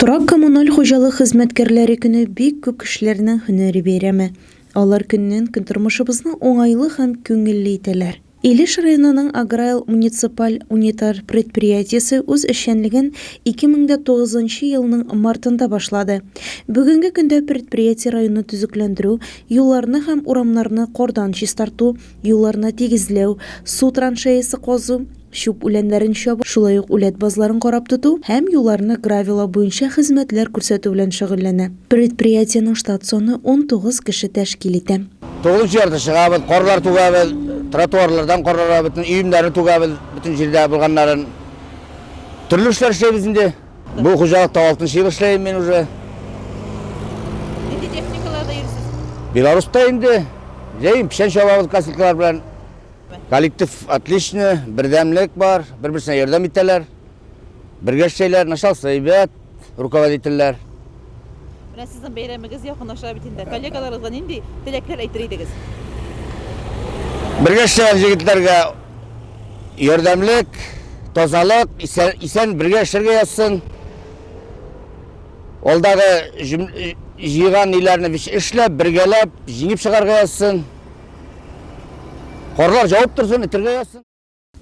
Торак-коммуналь хуҗалык хезмәткәрләре көне бик күп кешеләрнең һөнәри бәйрәме. Алар көннән-көн тормышыбызны уңайлы һәм күңелле итәләр. Илеш районының Аграйл муниципаль унитар предприятиесе үз эшчәнлеген 2009 нчы елның мартында башлады. Бүгенге көндә предприятие районны төзекләндерү, юлларны һәм урамнарны кардан чистарту, юлларны тигезләү, су траншеясы казу, чүп үләннәрен чабу, шулай ук үләт базларын карап тоту һәм юлларны гравилау буенча хезмәтләр күрсәтү белән шөгыльләнә. Предприятиенең штат саны 19 кеше тәшкил итә. Тугызынчы ярты чыгабыз, карлар түгәбез, тротуарлардан карлар алабыз, бөтен өемнәрне түгәбез, бөтен җирдә булганнарын. Төрле эшләр эшләйбез инде. Бу хуҗалыкта алтынчы ел эшләйм мин уже. Нинди техникаларда йөрисез? Беларуста инде. Җәен печән чабабыз косилкалар белән. Коллектив отлично, бердәмлек бар, бер-берсенә ярдәм итәләр. Бергә эшләйләр, начальство әйбәт, руководительләр. Менә сезнең бәйрәмегез якынлаша бит инде. Коллегаларыгызга нинди теләкләр әйтер идегез? Бергә эшләгән җегетләргә ярдәмлек, тазалык, исән, исән бергә эшләргә язсын. Алдагы җыйган ниләрне эшләп, бергәләп, җиңеп чыгарга язсын. Карлар җавып торсын, этергә язсын.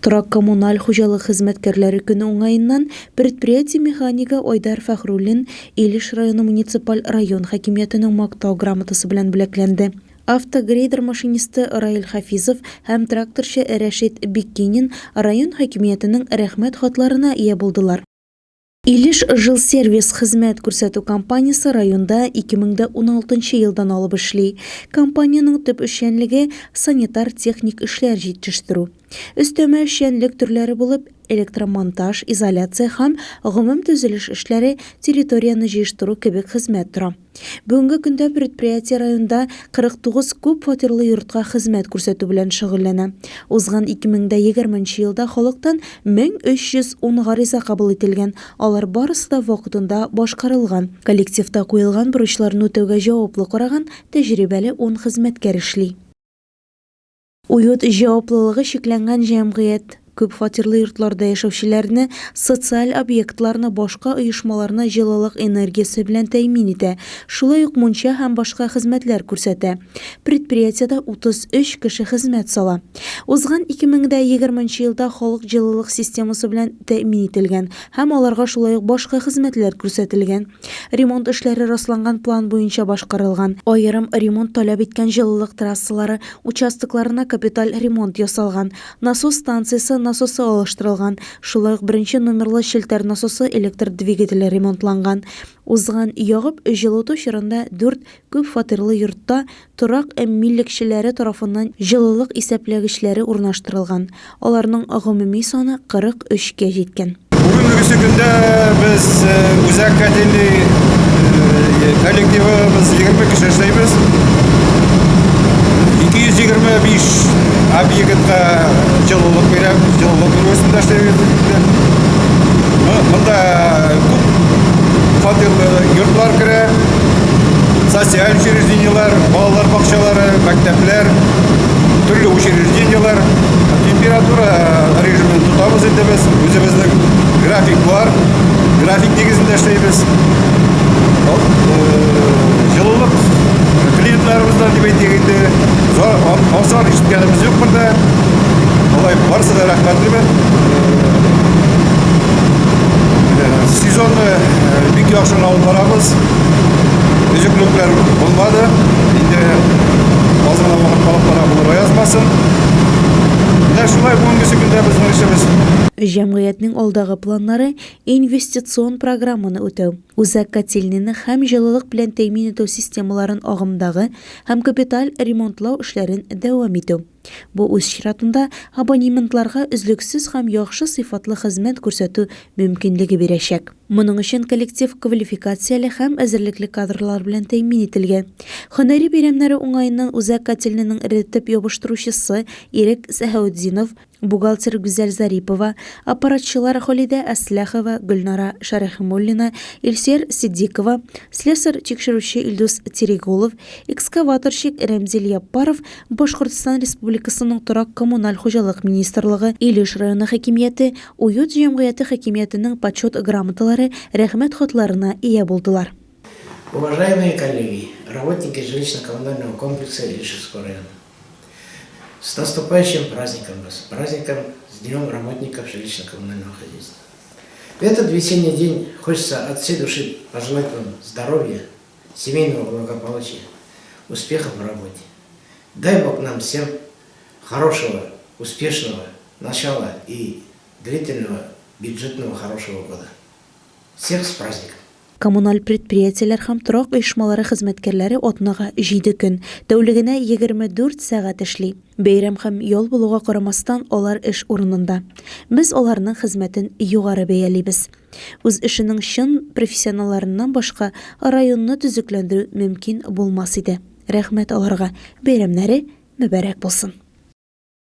Торак-коммуналь хуҗалык хезмәткәрләре көне уңаеннан предприятие механигы Айдар Фәхруллин Илеш районы муниципаль район хакимиятенең Мактау грамотасы белән бүләкләнде. Автогрейдер машинисты Раил Хафизов һәм тракторчы Рәшит Биккинин район хакимиятенең Рәхмәт хатларына ия булдылар. Илеш Жилсервис хезмәт күрсәтү компаниясе районда 2016 елдан алып эшли. Компаниянең төп эшчәнлеге, санитар-техник эшләр җитештерү. Өстәмә эшчәнлек төрләре булып, электромонтаж, изоляция һәм гомум төзелеш эшләре, территорияне җыештыру кебек хезмәт тора. Бүгенге көндә предприятие районда 49 күп фатирлы йортка хезмәт күрсәтү белән шөгыльләнә. Узган 2020 нче елда халыктан 1310 гариза кабул ителгән, алар барысы да вакытында башкарылган. Коллективта куелган бурычларны үтәүгә җаваплы караган тәҗрибәле ун хезмәткәр эшли. Уют җаваплылыгы чикләнгән җәмгыять күп фатирлы йортларда яшәүчеләрне, социаль объектларны, башка оешмаларны җылылык энергиясе белән тәэмин итә, шулай ук мунча һәм башка хезмәтләр күрсәтә. Предприятиедә 33 кеше хезмәт сала. Узган 2020 нче елда халык җылылык системасы белән тәэмин ителгән һәм аларга шулай ук башка хезмәтләр күрсәтелгән. Ремонт эшләре расланган план буенча башкарылган. Аерым ремонт таләп иткән җылылык трассалары участокларына капиталь ремонт ясалган, насос станциясе насосы алыштырылган, шулай ук беренче номерлы челтәр насосы электр двигателе ремонтланган. Узган ягып җылыту чорында дүрт Күп фатирлы йортта торак милекчеләре тарафыннан җылылык исәпләгечләре урнаштырылган, аларның гомуми саны 43 кә җиткән. Бүгенгесе көндә без үзәк котельный коллективыбыз 20 кеше эшләйбез. 225 объектка җылылык бирәбез, җылылык бирү өстендә эшләйбез. Монда күп фатирлы йортлар керә, социаль учреждениеләр, балалар бакчалары, мәктәпләр, төрле учреждениеләр. Температура режимын тотабыз инде без, үзебезнең график бар, график нигезендә эшләйбез. Җылылык клиентларыбыздан дип әйтик инде, азар ишеткәнебез юк монда. Алай барысы да рәхмәтлемен. Сезонны бик яхшы алып барабыз. Өзеклекләр булмады. Инде аз гына вакыт калып бара, булырга язмасын. Менә шулай бүгенге көндә безнең эшебез. Җәмгыятьнең алдагы планнары, инвестицион программаны үтәү, үзәк котельныйны һәм җылылык белән тәэмин итү системаларын агымдагы һәм капиталь ремонтлау эшләрен дәвам итү. Бу үз чиратында абонементларга өзлексез һәм яхшы сыйфатлы хезмәт күрсәтү мөмкинлеге бирәчәк. Моның өчен коллектив квалификацияле һәм әзерлекле кадрлар белән тәэмин ителгән. Һөнәри бәйрәмнәре уңаеннан үзәк котельныйның эретеп ябыштыручысы Ирек Сәһәүтдинов, Бухгалтер Гүзәл Зарипова, аппаратчылар Халидә Әсләхова, Гөлнара Шәрәхимуллина, Илсөяр Ситдикова, слесарь-тикшерүче Илдус Терегулов, экскаваторщик Рәмзил Яппаров Башкортстан Республикасының Торак-коммуналь хуҗалык министрлыгы, Илеш районы хакимияте, Уют җәмгыяте хакимиятенең Почет грамоталары, Рәхмәт хатларына ия булдылар. Уважаемые коллеги, работники жилищно-коммунального комплекса Илишевского района! С наступающим праздником вас, праздником с Днем работников жилищно-коммунального хозяйства. В этот весенний день хочется от всей души пожелать вам здоровья, семейного благополучия, успехов в работе. Дай Бог нам всем хорошего, успешного начала и длительного бюджетного хорошего года. Всех с праздником! Коммуналь предприятиеләр һәм торак оешмалары хезмәткәрләре атнага җиде көн, тәүлегенә 24 сәгать эшли. Бәйрәм һәм ял булуга карамастан, алар эш урынында. Без аларның хезмәтен югары бәялибез. Үз эшенең чын профессионалларыннан башка районны төзекләндерү мөмкин булмас иде. Рәхмәт аларга, бәйрәмнәре мөбарәк булсын!